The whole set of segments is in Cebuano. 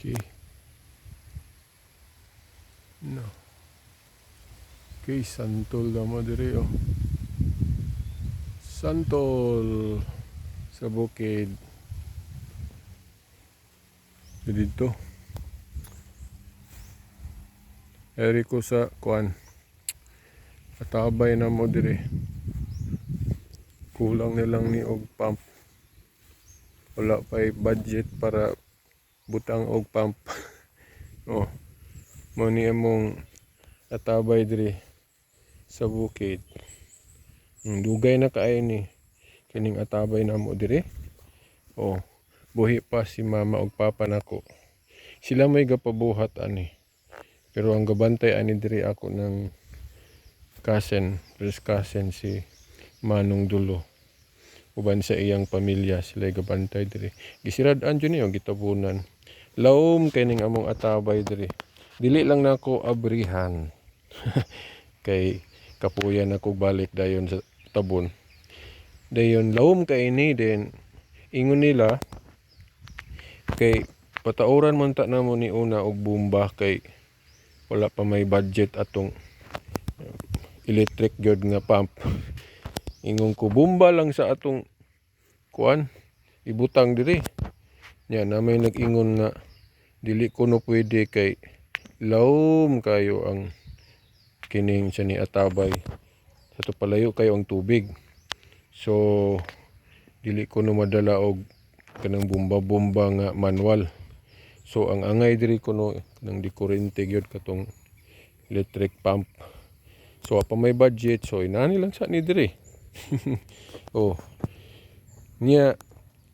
Okay. No. Okay, santol na mo diri oh. Santol sa bukid. Dito. Eri ko sa kuan. Atabay na mo diri. Kulang na lang ni og pump. Wala pa budget para butang og pump. Oh. Mo ni among atabay diri sa bukid. Dugay na kaayo ni kining atabay namo diri. Oh, buhi pa si mama ug papa nako. Sila may gapabuhat ani. Pero ang gabantay ani diri ako ng cousin, first cousin, si Manong Dulo. Uban sa iyang pamilya, sila gabantay diri. Gisirad-an jud niyo, gitabunan. Lawom kay ning among atabay diri. Dili lang nako abrihan. Kay kapuyan ako balik dayon sa tabon. Dayon lawom kay ni din ingon nila kay patauran man ta namo ni una og bomba kay wala pa may budget atong electric gyud nga pump. Ingon ko, bomba lang sa atong kuan ibutang diri. Nya na may nag-ingon nga dili kuno pwede kay lawom kayo ang kining siya ni atabay. Sa to palayo kayo ang tubig. So dili ko no madala og kanang bomba-bomba nga manual. So ang angay diri kuno nang di kuryente gyud, katong electric pump. So pa may budget, so inani lang sa ni diri. Oh. Nya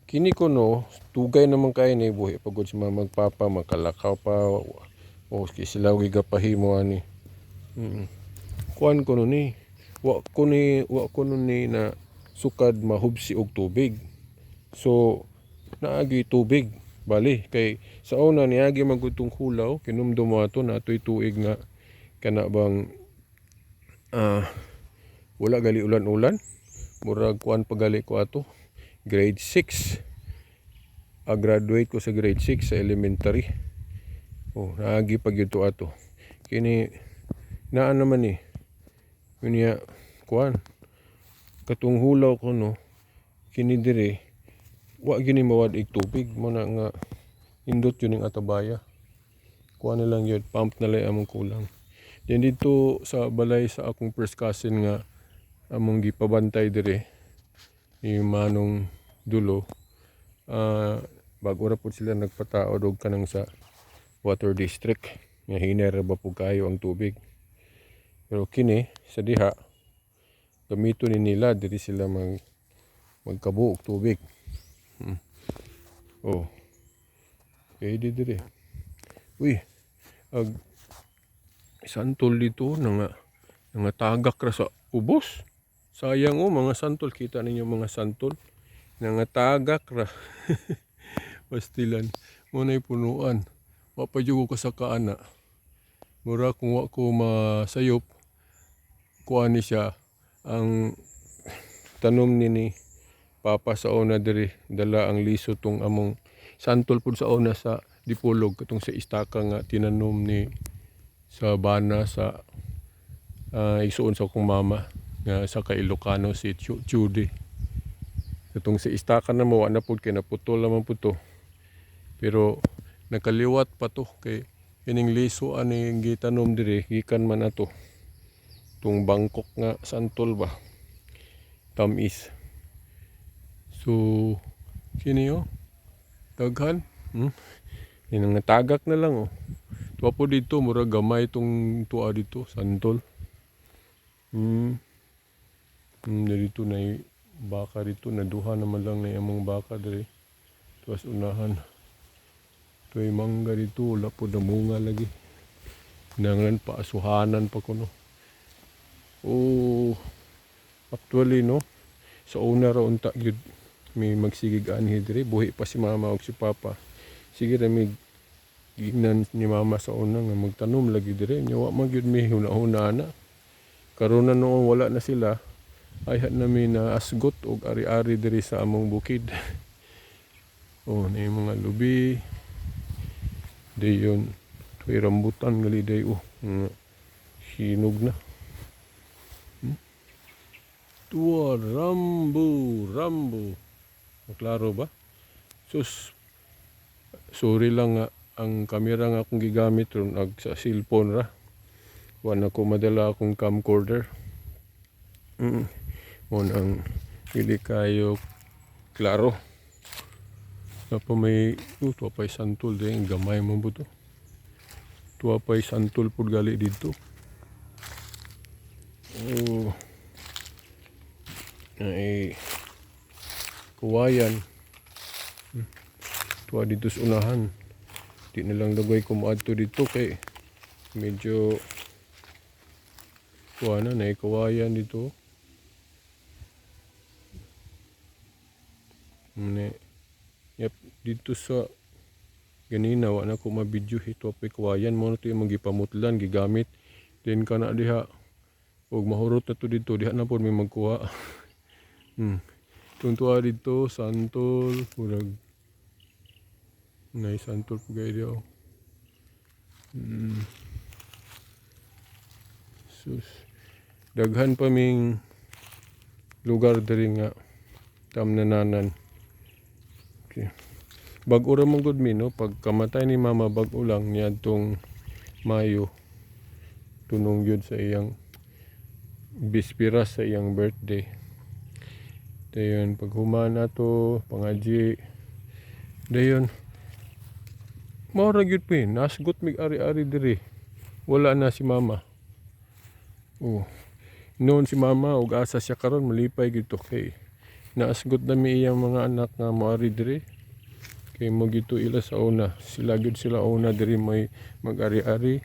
kini kuno dugay naman kay ni, buhi pa gud si mama ug papa, makalakaw pa o sila gigapahimo ani. Kuan kuno ni, wa ko ni na sukad mahubsi og tubig. So naagi tubig bali kay sa una niagi man gud tong hulaw, kinumdum mo ato na atoy tuig nga kana bang wala gali ulan-ulan, murag kuan pa gali ko ato, grade 6, graduate ko sa grade 6 sa elementary. Oh, naagi pa gyud to ato. Kini naa naman ni unya kuan katong hulaw ko no, kini diri wa gini mawad ig tubig mo na nga indot yun yung atabaya. Kuan na lang yun, pump na lang among kulang. Then dito sa balay sa akong first cousin nga among gipabantay dire ni Manong Dulo, bago ra pud sila nagpataod og kanang sa water district nga hinay ra ba pud kayo ang tubig. Pero kini sa diha gamito ni nila diri, sila magkabuok tubig. Oh, pwede dire. Uy, ag santol dito nga nga tagak ra sa ubos. Sayang oh, mga santol. Kita ninyo mga santol, nga tagak ra. Pastilan mo na'y punuan. Wa pa jud ko kasaka ana. Mura kung wa ko masayop, kuan ni siya ang tanom ni Papa sa una diri, dala ang liso tong among santol pud sa una sa Dipolog, katong sa istaka nga tinanom ni sa bana sa igsuon sa akong mama nga sa ka Ilocano, si Judy. Katong sa istaka na mo, wa na pud kay naputol naman pud to, pero nakaliwat pa to kay kining liso ani gitanom diri gikan man ato tung Bangkok nga santol ba, tamis. So kini oh, daghan. Yun ang tagak na lang oh. Tuwa po dito, mura gamay itong tuwa dito, santol. Dito na baka dito, naduha naman lang na among baka diri. Tuwas unahan. Tuwa'y mangga dito, wala po namunga lagi. Nangan pa asuhanan pa kuno. Oh, actually no, sa una ra unta gyud may magsigig anhi diri, buhi pa si mama ug si papa. Sige ra mig gignan ni mama sa una nga magtanom lagi dire nya, wa man gyud mi huna-huna na. Karon na noon wala na sila, ayhan na mi na asgot og ari-ari diri sa among bukid. Oh, na yung mga lubi. Dayon tuay rambutan gali day, oh, nga hinog na. Tuwa rambo rambo. Klaro ba? Sus, sorry lang nga ang kamera nga akong gigamit ron ag sa cellphone ra. Wa na ko madala akong camcorder. Mo ang dili kayo klaro. Na pa may, oh, tuwa pa'y santol din, gamay mo buto. Tuwa pa'y santol pud gali dito. Oh. Ay kuwayan. Tuwa dito sa unahan. Di na lang dagway ko moadto dito kay medyo kuha na na kawayan dito. Ne. Yep, dito sa ganina wa na ko ma-video, ito pa kawayan mo na to yung gipamutlan gigamit. Then kana diha ug mahurot na to dito, diha na pod may magkuha. Tuntua dito santol, murag nay santol po gay diha, oh. Sus. Daghan pa ming lugar diri nga tamnananan. Okay. Bag-o ra man gud mi, no, pagkamatay ni mama, bag-o lang niadtong Mayo, tunong gyud sa iyang bispiras sa iyang birthday. Dayon paghuman nato pangadji, dayon mao ra gyud po eh, nasgot mig ari-ari diri. Wala na si mama. Oh. Noon si mama ug asa siya karon, malipay gyud to kay naasgot na mi iyang mga anak nga moari diri. Kay mo gito ila sa una. Sila gyud sila una diri may mag-ari-ari.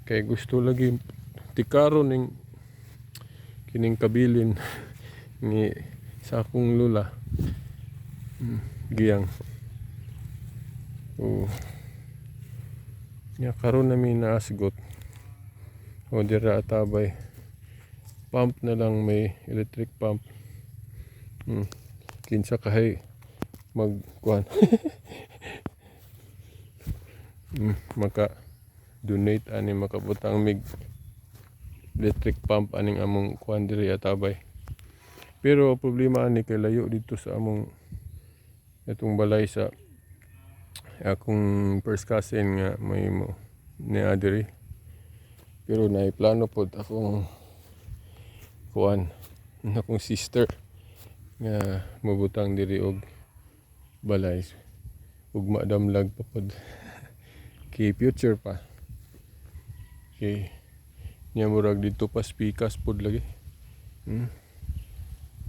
Kay gusto lagi tikaro ning kining kabilin ni sa akong lula. Giyang. Oh. Nya karon na mi naasgot. O dira atabay. Pump na lang, may electric pump. Kinsa kahay magkuan, maka donate ani, makabutang mig electric pump aning among kuan diri atabay. Pero problema ani kay layo dito sa among itong balay sa akong first cousin nga may mo niya diri. Pero naay plano pod akong kuan, akong sister nga mobutang diri og balay. Ugma damlag pa pod kay future pa. Okay. Nya murag dito pa pikas pod lagi.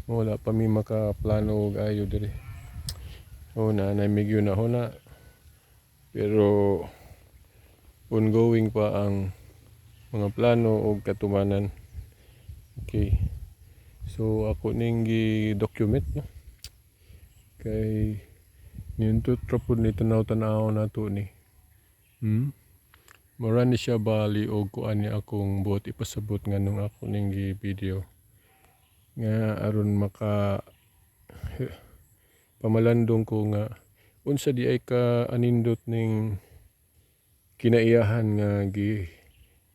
Wala pa mi makaplano og ayo diri. O na namigyo na ho na. Pero ongoing pa ang mga plano og katumanan. Okay. So ako ning gi-document, no. Kay nindot ra pud ni tanaw-tanaw nato ni. Mura ni siya bali og kuan ni akong buot ipasabot nganong ako ning gi-video. Nga aron maka pamalandong ko nga unsa di ay ka anindot ning kinaiyahan nga gi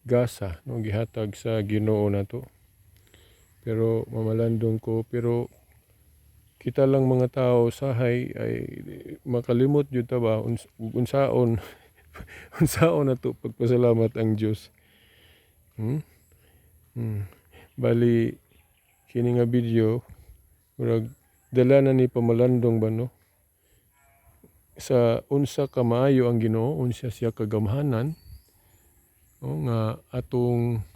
gasa, no, gihatag sa Ginoo nato. Pero mamalandong ko, pero kita lang mga tao sahay ay makalimot jud ta ba unsaon unsaon nato pagpasalamat ang Dios. Bali kini nga video murag dala na ni pamalandong ba, no, sa unsa ka maayo ang Ginoo, unsa siya kagamhanan, no, nga atong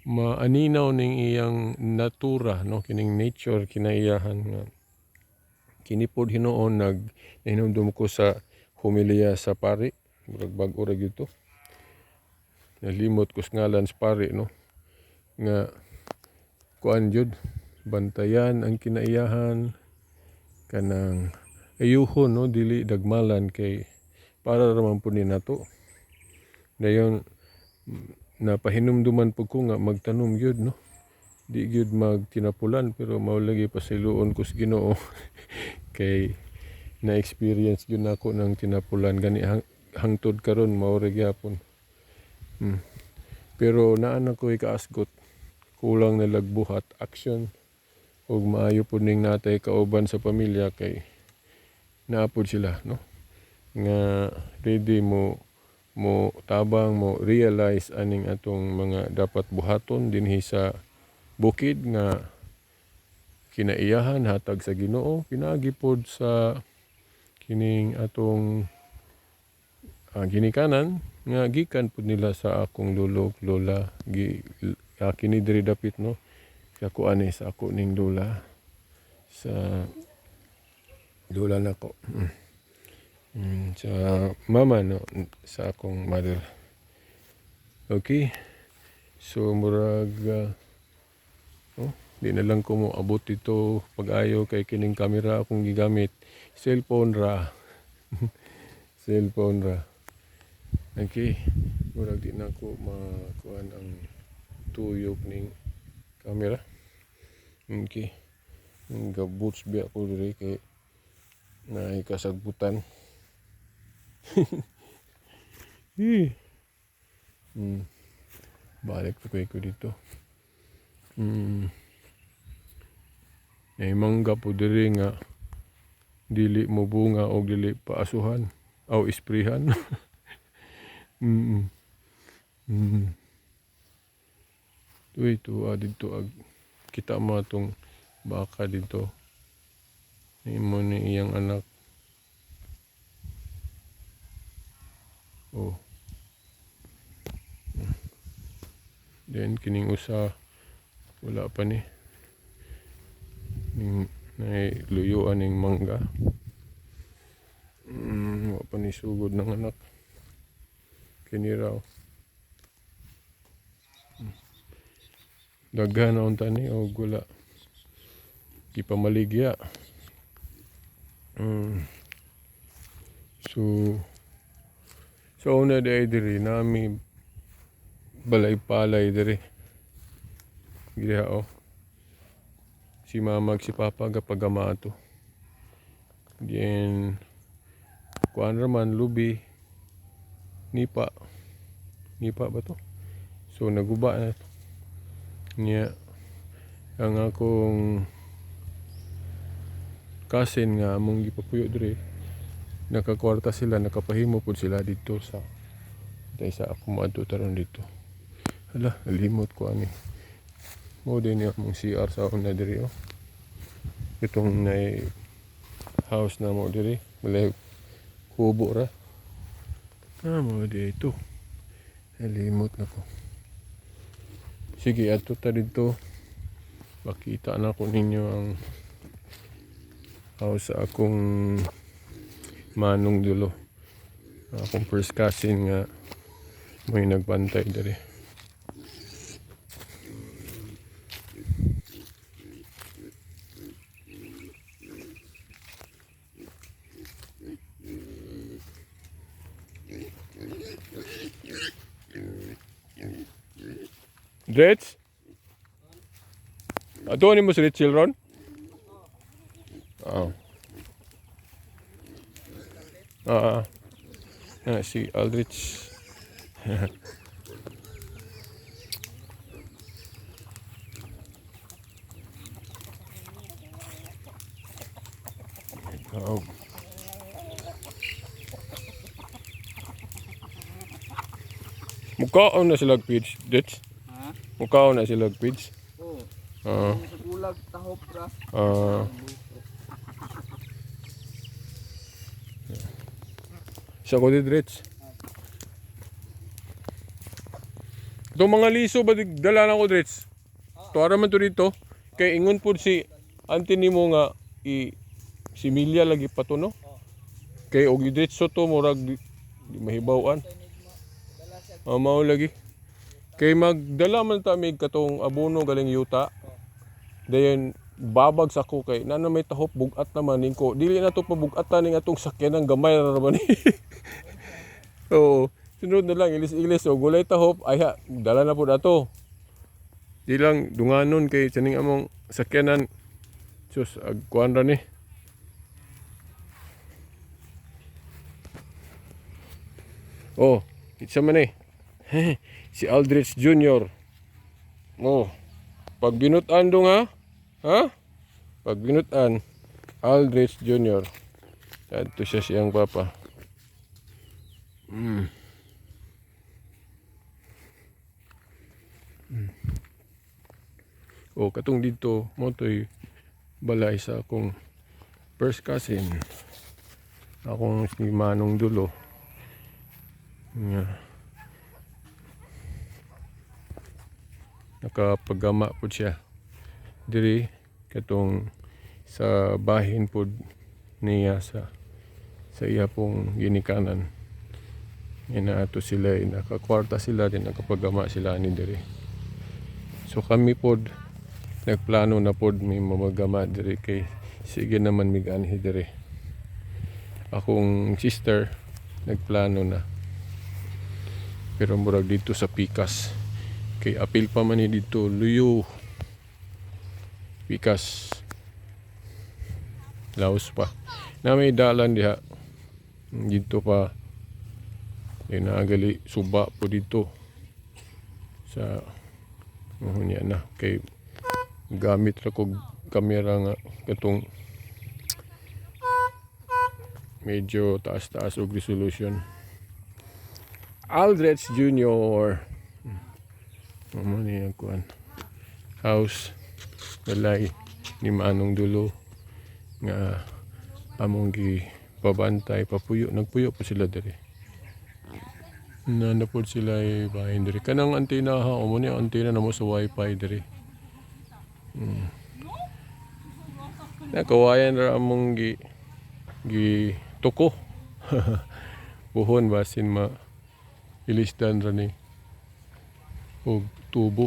maaninaw ning iyang natura, no, kining nature, kinaiyahan nga kini pod hinuon nag nahinumdum ko sa homilya sa pari, murag bag-o ra gyud to. Nalimot ko sa ngalan sa pari, no, nga kuan jud, bantayan ang kinaiyahan, kanang ayuhon, no, dili dagmalan kay para ra man pud ni nato. Dayon napahinumduman pud ko nga magtanom gyud, no, di gyud magtinapulan, pero mao lagi pasayloon ko sa Ginoo kay na-experience gyud nako ng tinapulan gani. Hangtod karon mao ra gyapon. Pero naa na ko'y kaasgot. Kulang na lag buhat, action, ug maayo pud ning natay kauban sa pamilya kay naa pud sila, no, nga ready mo mo tabang mo realize aning atong mga dapat buhaton dinhi sa bukid nga kinaiyahan hatag sa Ginoo pinaagi pod sa kining atong ginikanan nga gikan pud nila sa akong lolo ug lola gi kini diri dapit, no, sa ako ani sa ako ning lola, sa lola nako. Sa mama, no, sa akong mother. Okay, so murag oh, di na lang ko mo abot dito pag-ayo kay kining camera akong gigamit, cellphone ra, cellphone ra. Okay, murag di na ko makuan ang tuyok ning camera. Okay, ga-boots biya ko diri kay naay kasagbutan. Eh. Balik pa ko dito. Nay mangga po diri nga dili mo bunga o dili paasuhan o isprihan. Uy, tuwa dito ag kita mo atong baka dito. Imo ni iyang anak. Oh. Then kining usa wala pa ni. Ning nay luyuan ning mangga. Wa pa ni sugod ng anak. Kini raw. Daghan na unta ni og wala gipamaligya. So sa una di diri nami balay-palay diri. Diha oh. Si mama ug si papa gapagama ato. Then kuan ra man, lubi, nipa. Nipa ba to? So naguba na to. Niya ang akong cousin nga among gipapuyo diri, nakakwarta sila, nakapahimo pud sila dito sa dahil sa ako moadto taron dito. Hala, nalimot ko ani. Mo din yung among CR sa una diri oh. Itong nay house na mo diri, balay kubo ra. Ah, mo di ito. Nalimot na ko. Sige, adto ta dito. Makita na ko ninyo ang house sa akong manong dulo. Akong first cousin nga may nagbantay diri. Dretz? Ato ni mo si Rachel ron? Ah. Ah. Ah, si Aldrich. Oh. Mukaon na sila feeds, Dretz. Ha? Mukaon na sila feeds. Oo. Ah. Sa gulag, tahop ra. Ah. Sa ko Dretz. Itong mga liso ba dala na ko, Dretz? Tuara man to dito. Kay ingon pud si auntie nimo nga i si Milya lagi pa to, no? Kay og idretso to murag di mahibaw-an. Ah, mao lagi. Kay magdala man ta mig katong abono galing yuta. Dayon babag sa ko kay nana may tahop, bugat naman ko. Dili na to pabugatan ning atong sakyanan, gamay ra naman ni. Oo. Sunod na lang ilis-ilis og gulay tahop ay ha, dala na pud ato. Di lang dunganon kay saning among sakyanan. Sus, ag kuan ra ni. Oh, isa man eh. Si Aldrich Jr. Oh, pag binutan dong ha? Ha? Pag binutan, Aldrich Jr. Adto siya siyang papa. Oh, katong dito, mo to'y balay sa akong first cousin. Akong si Manong Dulo. Nga. Nakapagama po siya. Diri katong sa bahin pod niya sa iya pong ginikanan. Inaato sila, eh, nakakwarta sila din, nakapagama sila ni diri. So kami pod nagplano na pod may mamagama diri kay sige naman mig-anhi diri. Akong sister nagplano na. Pero murag dito sa Pikas. Kay apil pa man ni dito luyo. Pikas. Laos pa. Na may dalan diha. Dito pa. Di naagali suba po dito. Sa unya na kay gamit ra kog kamera nga katong medyo taas-taas og resolution. Aldrich Jr. Mo ni ang kuan. House balay ni Manong Dulo nga among gi pabantay papuyo, nagpuyo pa sila diri. Na pod sila ay bahin diri. Kanang antenna ha, mo ni ang antenna namo sa wifi diri. Nakawayan ra among gi gi tuko. Buhon basin ma ilisdan ra ni og tubo.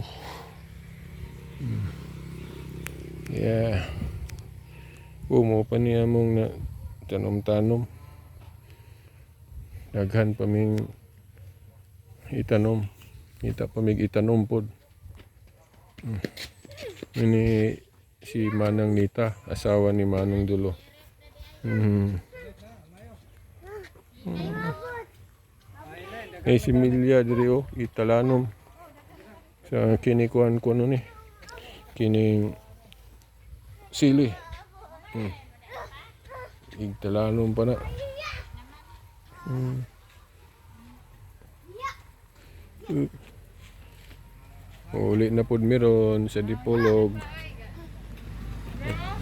Yeah. Umo pa niya mong na tanom-tanom. Daghan pa ming itanom. Ita pa mig itanom pod. Ini si Manang Nita, asawa ni Manong Dulo. Eh si Milya diri oh, italanom. Sa kinikuan ko no ni. Kining sili. Igtalanom pa na. Uli na pud miron sa Dipolog. Yeah.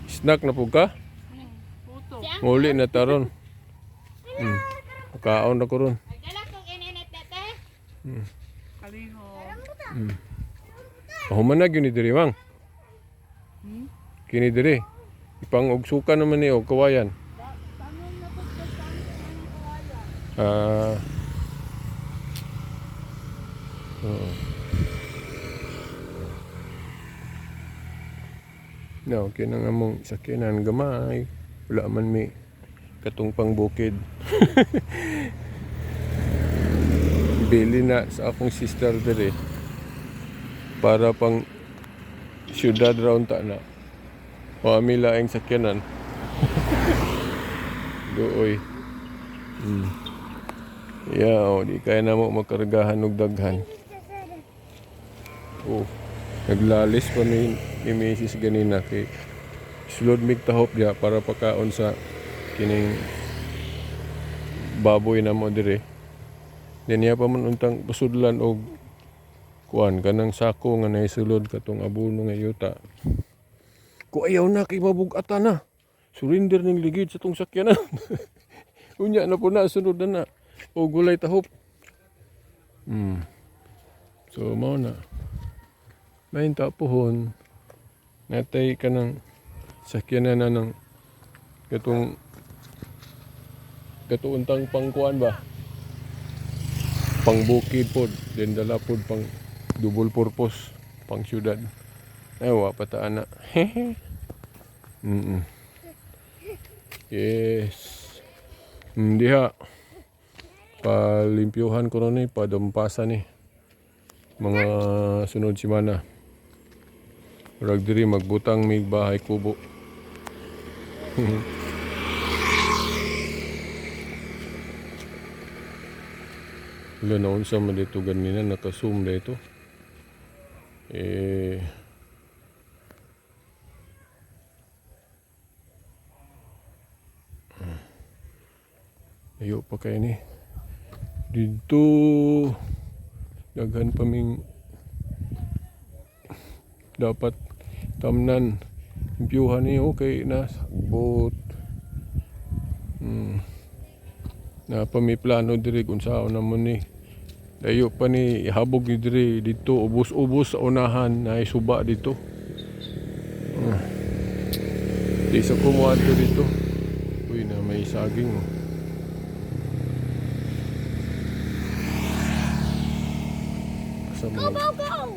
Snack na pud ka? Uli na taron. Kaon na ko ron. Dala kong ininit dati. Kaliho. Human na gyud ni diri, Mang. Kini diri. Ipang og suka naman ni og kawayan. Ah. Oo. No, okay na nga mong sakyanan gamay. Wala man mi katong pangbukid. Bili na sa akong sister diri para pang syudad ra unta na. Wa mi laing sakyanan. Duoy. Yeah, oh, di kaya na mo makargahan og daghan. Oh, naglalis pa ni Mrs. ganina kay sulod mig tahop diha para pakaon sa kining baboy na mo dire. Then niya pa man untang pasudlan og kuan kanang sako nga naisulod katong abono nga yuta. Ko ayaw na kay mabugata na. Surrender ning ligid sa tong sakyanan. Unya na po na sunod na na. O gulay tahop. So mao na. Mahinta pohon. Natay ka ng sakyanan na ng katong katuuntang pangkuan ba? Pangbukid pod, then dala pod pang double purpose, pang syudad. Ay, wa pa ta ana. Yes. Hindi ha. Palimpyuhan ko ron eh, padampasan eh. Mga sunod simana. Murag diri magbutang mig bahay kubo. Wala na unsa man dito ganina, naka-zoom dito. Eh, ayo pa kayo ni. Dito daghan pa ming dapat tamnan. Limpyuhan ni, okay na sagbot. Na pa may plano diri kung saan naman ni. Layo pa ni habog ni diri dito, ubos-ubos sa unahan na suba dito. Di sa kumuha dito. Uy, na may saging oh. Asa Go, man go, go!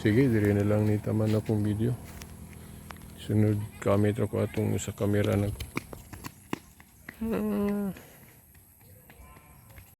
Sige, dire na lang ni taman akong video. Sunod gamit ako atong sa kamera na.